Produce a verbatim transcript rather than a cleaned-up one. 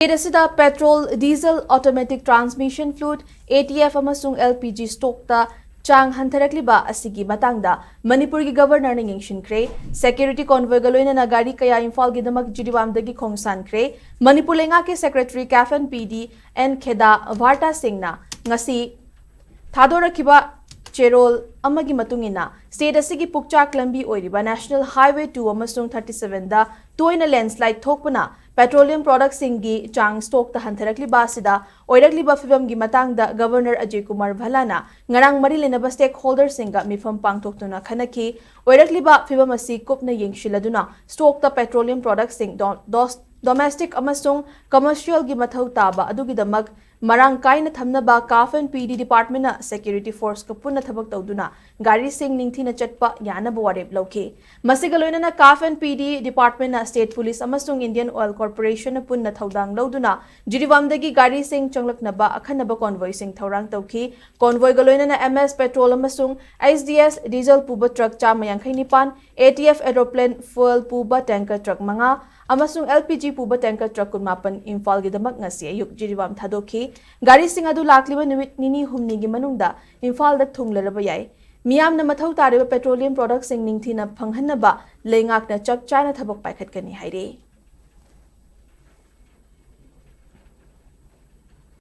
State ꯑꯁꯤꯗ petrol, diesel, automatic transmission fluid, A T F ꯑꯃꯁꯨꯡ L P G ꯁ꯭ꯇꯣꯛꯇ ꯆꯥꯡ ꯍꯟꯊꯔꯛꯂꯤꯕ ꯑꯁꯤꯒꯤ ꯃꯇꯥꯡꯗ ꯃꯅꯤꯄꯨꯔꯒꯤ ꯒꯕꯔꯅꯔꯅ ꯌꯦꯡꯁꯤꯟꯈ꯭ꯔꯦ꯫ ꯁꯦꯀ꯭ꯌꯨꯔꯤꯇꯤ ꯀꯣꯟꯚꯣꯏꯒ ꯂꯣꯏꯅꯅ ꯒꯥꯔꯤ ꯀꯌꯥ ꯏꯝꯐꯥꯜꯒꯤꯗꯃꯛ ꯖꯤꯔꯤꯕꯥꯝꯗꯒꯤ ꯈꯣꯡꯁꯥꯟꯈ꯭ꯔꯦ꯫ ꯃꯅꯤꯄꯨꯔ ꯂꯩꯉꯥꯛꯀꯤ ꯁꯦꯀ꯭ꯔꯦꯇꯔꯤ ꯀꯦꯐꯟ ꯄꯤ ꯗꯤ ꯑꯦꯟ ꯈꯦꯗꯥ ꯚꯥꯔꯇꯥ ꯁꯤꯡꯅ ꯉꯁꯤ ꯊꯥꯗꯣꯔꯛꯈꯤꯕ ꯆꯦꯔꯣꯜ ꯑꯃꯒꯤ ꯃꯇꯨꯡ ꯏꯟꯅ, ꯁ꯭ꯇꯦꯠ ꯑꯁꯤꯒꯤ ꯄꯨꯛꯆꯥꯛ ꯂꯝꯕꯤ ꯑꯣꯏꯔꯤꯕ ꯅꯦꯁꯅꯦꯜ ꯍꯥꯏꯋꯦ ꯇꯨ ꯑꯃꯁꯨꯡ ꯊꯥꯔꯇꯤ ꯁꯚꯦꯟꯗ ꯇꯣꯏꯅ ꯂꯦꯟꯁ꯭ꯂꯥꯏꯗ ꯊꯣꯛꯄꯅ ꯄꯦꯇ꯭ꯔꯣꯂꯤꯌꯝ ꯄ꯭ꯔꯣꯗꯛꯁꯤꯡꯒꯤ ꯆꯥꯡ ꯁ꯭ꯇꯣꯛꯇ ꯍꯟꯊꯔꯛꯂꯤꯕ ꯑꯁꯤꯗ ꯑꯣꯏꯔꯛꯂꯤꯕ ꯐꯤꯕꯝꯒꯤ ꯃꯇꯥꯡꯗ ꯒꯕꯔꯅꯔ ꯑꯖꯦ ꯀꯨꯃꯥꯔ ꯚꯜꯂꯥꯅ ꯉꯔꯥꯡ ꯃꯔꯤ ꯂꯩꯅꯕ ꯁ꯭ꯇꯦꯛꯍꯣꯜꯗꯔꯁꯤꯡꯒ ꯃꯤꯐꯝ ꯄꯥꯡꯊꯣꯛꯇꯨꯅ ꯈꯟꯅꯈꯤ꯫ ꯑꯣꯏꯔꯛꯂꯤꯕ ꯐꯤꯕꯝ ꯑꯁꯤ ꯀꯨꯞꯅ ꯌꯦꯡꯁꯤꯜꯂꯗꯨꯅ ꯁ꯭ꯇꯣꯛꯇ ꯄꯦꯇ꯭ꯔꯣꯂꯤꯌꯝ ꯄ꯭ꯔꯣꯗꯛꯁꯤꯡ ꯗꯣ-, ꯗꯣꯁ-, ꯗꯣꯃꯦꯁꯇꯤꯛ ꯑꯃꯁꯨꯡ ꯀꯃꯔꯁꯤꯌꯦꯜꯒꯤ ꯃꯊꯧ ꯇꯥꯕ ꯑꯗꯨꯒꯤꯗꯃꯛ ꯃꯔꯥꯡ ꯀꯥꯏꯅ ꯊꯝꯅꯕ ꯀꯥꯐ ꯑꯦꯟ ꯄꯤ ꯗꯤ ꯗꯤꯄꯥꯔꯠꯃꯦꯟꯅ ꯁꯦꯀ꯭ꯌꯨꯔꯤꯇꯤ ꯐꯣꯔꯁꯀ ꯄꯨꯟꯅ ꯊꯕꯛ ꯇꯧꯗꯨꯅ ꯒꯥꯔꯤꯁꯤꯡ ꯅꯤꯡꯊꯤꯅ ꯆꯠꯄ ꯌꯥꯅꯕ ꯋꯥꯔꯦꯞ ꯂꯧꯈꯤ꯫ ꯃꯁꯤꯒ ꯂꯣꯏꯅꯅ ꯀꯥꯐ ꯑꯦꯟ ꯄꯤ ꯗꯤ ꯗꯤꯄꯥꯔꯠꯃꯦꯟꯅ ꯁ꯭ꯇꯦꯠ ꯄꯨꯂꯤꯁ ꯑꯃꯁꯨꯡ ꯏꯟꯗꯤꯌꯟ ꯑꯣꯏꯜ ꯀꯣꯔꯄꯣꯔꯦꯁꯟꯅ ꯄꯨꯟꯅ ꯊꯧꯗꯥꯡ ꯂꯧꯗꯨꯅ ꯖꯤꯔꯤꯕꯥꯝꯗꯒꯤ ꯒꯥꯔꯤꯁꯤꯡ ꯆꯪꯂꯛꯅꯕ ꯑꯈꯟꯅꯕ ꯀꯣꯟꯚꯣꯏꯁꯤꯡ ꯊꯧꯔꯥꯡ ꯇꯧꯈꯤ꯫ ꯀꯣꯟꯚꯣꯏꯒ ꯂꯣꯏꯅꯅ ꯑꯦꯝ ꯑꯦꯁ ꯄꯦꯇ꯭ꯔꯣꯜ ꯑꯃꯁꯨꯡ ꯑꯩꯆ ꯗꯤ ꯑꯦꯁ ꯗꯤꯖꯜ ꯄꯨꯕ ꯇ꯭ꯔꯛ ꯆꯥꯝꯃ ꯌꯥꯡꯈꯩ ꯅꯤꯄꯥꯟ, A T F aeroplane fuel ꯄꯨꯕ ꯇꯦꯡꯀꯔ ꯇ꯭ꯔꯛ ꯃꯉꯥ ꯑꯃꯁꯨꯡ ꯑꯦꯜ ꯄꯤ ꯖꯤ ꯄꯨꯕ ꯇꯦꯡꯀꯔ ꯇ꯭ꯔꯛ ꯀꯨꯟꯃꯥꯄꯟ ꯏꯝꯐꯥꯜꯒꯤꯗꯃꯛ ꯉꯁꯤ ꯑꯌꯨꯛ ꯖꯤꯔꯤꯕꯥꯝ ꯊꯥꯗꯣꯛꯈꯤ꯫ ꯒꯥꯔꯤꯁꯤꯡ ꯑꯗꯨ ꯂꯥꯛꯂꯤꯕ ꯅꯨꯃꯤꯠ ꯅꯤꯅꯤ ꯍꯨꯝꯅꯤꯒꯤ ꯃꯅꯨꯡꯗ ꯏꯝꯐꯥꯜꯗ ꯊꯨꯡꯂꯔꯕ ꯌꯥꯏ꯫ ꯃꯤꯌꯥꯝꯅ ꯃꯊꯧ ꯇꯥꯔꯤꯕ ꯄꯦꯇ꯭ꯔꯣꯂꯤꯌꯝ ꯄ꯭ꯔꯣꯗꯛꯁꯤꯡ ꯅꯤꯡꯊꯤꯅ ꯐꯪꯍꯟꯅꯕ ꯂꯩꯉꯥꯛꯅ ꯆꯞ ꯆꯥꯅ ꯊꯕꯛ ꯄꯥꯏꯈꯠꯀꯅꯤ ꯍꯥꯏꯔꯤ꯫